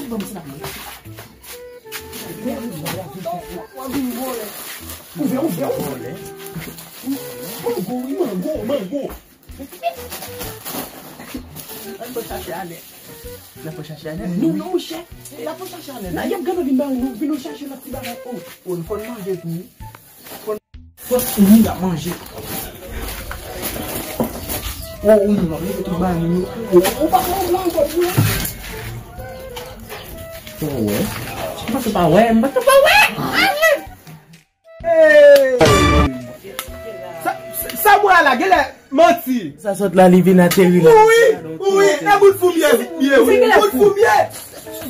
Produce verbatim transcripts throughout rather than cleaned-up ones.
Ban m ti lapli. W ap vin vòlè. Ouvè, ouvè, ouvè. Mango, wi, mango, mango. Ann fò chache anèt. N ap fò chache anèt. Non, non, monchè. N ap fò chache anèt. Nan, y ap gade vin ba nou, vin nou chache lòt ti bagay. Oh, oh, nou fò n manje tou. Fò n, fò n fini la manje. Oh, oh, nou ap mete tout bagay nou. Oh, oh, ou pa pran ankò tou. Ou pa wè? Ou pa wè? M pa wè. Hey! Sa, sa, sa mwen la, genlè manti. Sa sot la, li vin ateri la. Wi, wi, e bout foumye, vit byen, wi. Bout foumye.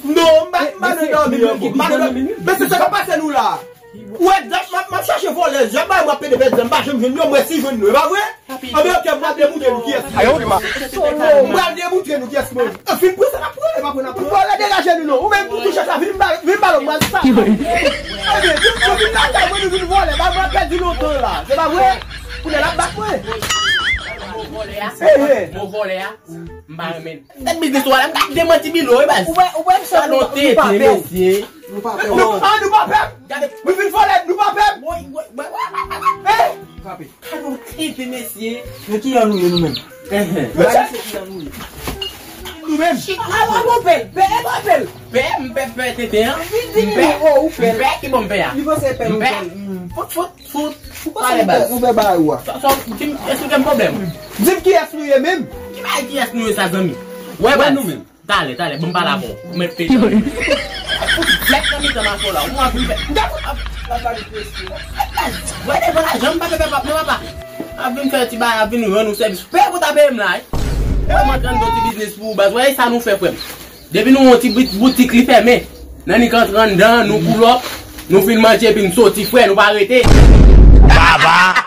Non, m pa, m pa nan dòmi ankò. M pa nan dòmi. Men se sa k ap pase nou la. Ou wè, dat m ap, m ap chache vòlè, jan bay m ap pede pèdi, m pa janm jwenn yo, mwen si jwenn nou, e pa vre? Anben, ok, m pral demoutre nou kiyès. Ayo, di ma. M pral demoutre nou kiyès mwen. Fin pran sa n ap pran, e pa pran n ap pran. Vòlè degaje nou non. Ou menm tou touche sa, vin ba, vin ba lòm, m pral sa. Anben, vin, vin lakay mwen, nou vin vòlè, ba mwen pèdi lontan la. Se pa vre? Kounye a l ap bat mwen. Vòlè a, mo vòlè a, m pa renmen. Tèt biznis ou a la, m ka demanti bilo, wi, baz. Ou wè, ou wè, sa nou pa pè. Mesye. Nou pa pè. Nou, ah, nou pa pè. Gade. Wi, vin vòlè, nou pa pè. Woy, woy, woy, woy, woy, woy. Eh! Frape. Gade yon tete, mesye. Men ki jan nou ye nou menm? Ehn. Gade se ki jan nou ye. Nou menm. Chit, a, a, bon, pè, pè, e bon, pè. Pè, m pè, pè, tete, an. Li di li, oh, ou pè. M pè, ki bon, m pè a. Li panse pè nou pè. Fout, fout, fout. Ou panse nou pè, nou pè bagay ou a. Sa, sa, di m, èske w gen pwoblèm? Di m kiyès nou ye menm. Ki bagay kiyès nou ye sa, zanmi? Wè, wè, nou menm. Talè, talè, ban m pale avè w. Ou mèt peye. Fout blèk nan mitan mache w la. Ou ap vin fè. Gade, ap, ap pale presyon. Wè, devan lajan, m pa fè pèp ap, non, papa. Ap vin fè ti bagay, ap vin rann ou sèvis. Peye pou ta peye m la, wi. Wè, m antre anndan ti biznis pou ou, baz. Wè, e sa nou fè, frè m. Depi nou yon ti bit-, boutik, li fèmen. Nan ni k antre anndan, nou pull up, nou fin manje, epi n soti, frè, nou pa rete. Baba!